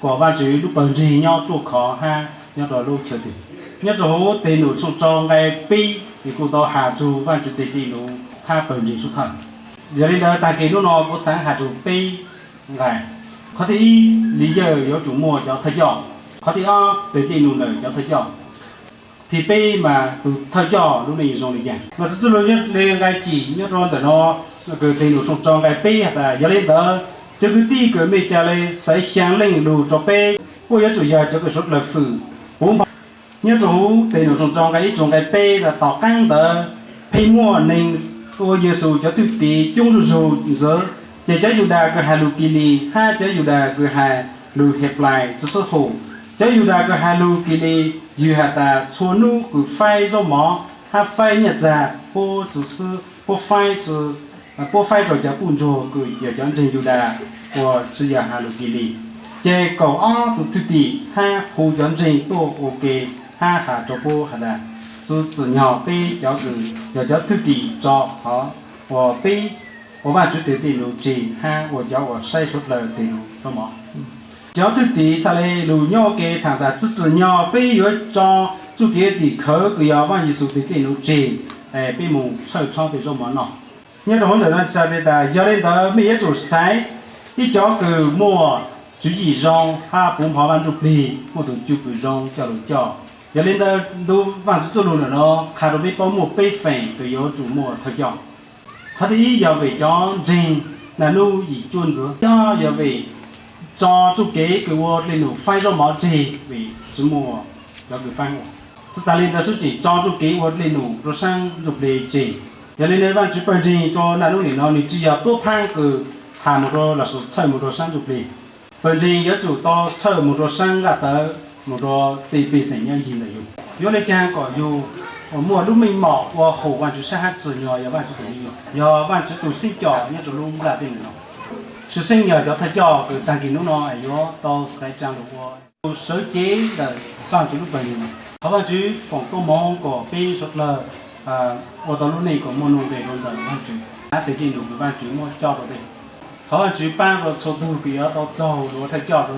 kom Vajtswv lub pawg ntseeg nyob ruaj khov hab nyob rua lub chaw twg. Nyob rua huv Tes Num tshooj rau nqai peb, es kuj tau has txug Vajtswv tes cej lus hab pawg ntseeg sub thawj. Yog li ntawd taag kis nub no kuv xaav has txug peb nqai. Qhov thib ib, li yawg yuav tsum muaj cov thawj coj. Qhov thib ob, tes cej lus ntawm cov thawj coj. Thib peb mas tug thawj coj lub neej zoo li caag. Mas txuj txuj lug nyob le nqai cim nyob rua ntawm no, kws Tes Num tshooj rau nqai peb has tas, yog li ntawd cov kwv tij kws mej ca le xaiv xyaa leej lug rua peb, kuj yuav tsum yog cov kws suav dlawg fwm puv npo. Nyob rua huv Tes Num tshooj rau nqai ib txug nqai peb, tom qaab ntawd pheej muaj neeg ua Yexus cov thwj tim coob zuj zug ntxiv. Ces cov Yudas kws has lug Kilis hab cov Yudas kws has lug Heplais tsi sib hum. Cov Yudas kws has lug Kilis yws has tas txhua nub kws faib zaub mov hab faib nyaj txag puab tsi xwb, puab faib tsi, puab faib rua cov puj ntsuag kws yog cov ntseeg Yudas uas tsi yog has lug Kilis. Ces kaum ob tug thwj tim hab hu cov ntseeg tuaj ua ke hab has rua puab has tas, tsi tsim nyog peb cov kws yog cov thwj tim tso qhov uas peb ua Vajtswv tes cej lus tseg hab ua cov uas saib suav dlawg tes lus zaub mov. Cov thwj tim txhad le lug nyob ua ke thaam tas tsi tsim nyog peb yuav tso txuj kev tim khawv kws yog Vaaj Yexus tes cej lus tseg, peb moog txhawj txhob tej zaub mov noj. Nyob rua huv ntawm no txhad le tas, yog le ntawd mej yuav tsum xaiv ib cov kws muaj tswv yim zoo hab puv npo Vaaj Ntsuj Plig, muaj tug cwj pwm zoo coj lug coj. Yog le ntawd ntu Vaajtswv txuj lug ntawm no qha rua peb paub muaj peb feem kws yuav tsum muaj thawj coj. Qhov thib ib yog vim cov ntseeg naj nub yim cuab ntxiv, ob yog vim tso txuj kev kws ua dlej num faib zaub mov tseg vim tsi muaj cov kws paab ua. Tsi taag le ntawd xwb tseem tso txuj kev ua dlej num rua saab ntsuj plig tseg. Yog le ntawd Vaajtswv pawg ntseeg rua naj nub nim no nwg tsi yog tuab phaab kws has moog rua los sis txhawj moog rua saab ntsuj plig. Pawg ntseeg yuav tsum tau txhawj moog rua saab nqaj tawv, moog rua tej pej xeem nyob ncig ntawm yug. Yuav le caag kom yug muaj lub meej mom ua haum Vaajtswv sab hab tsim nyog yog Vaajtswv tus me nyuam, yog Vaajtswv tus xeeb com nyob rua lub nplaj teb ntawm no. Tshwj xeeb yog cov thawj coj kws taag kis nub no yuav tau xaiv tsaa lug ua sawv cev ntawm Vaajtswv lub pawg ntseeg no. Thov Vaajtswv foom koob moov kom peb suav dlawg ua tau lub neej kom muaj nuj nqes rua ntawm Vaajtswv, hab tes cej lus kws Vaajtswv muab coj rua peb. Thov Vaajtswv paab rua txhua tug kws yuav tau txaug lug ua thawj coj,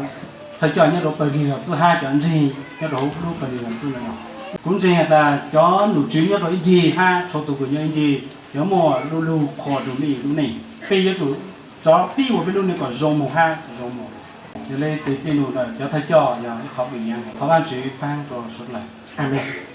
thawj coj nyob rua pawg ntseeg Vaajtswv hab cov ntseeg nyob rua huv lub pawg ntseeg Vaajtswv ntawm no. Kuv ntseeg tas cov nom tswv nyob rua ib ncig hab txhua tug kws nyob ib ncig yuav muaj lub lug qhuas rua mej lub neej. Peb yuav tsum tso pib ua peb lub neej kom zoo moog hab zoo moog. Yog le tes cej lus ntawm cov thawj coj yog ib qhov kws yaav, thov Vaajtswv paab rua suav dlawg. Amees.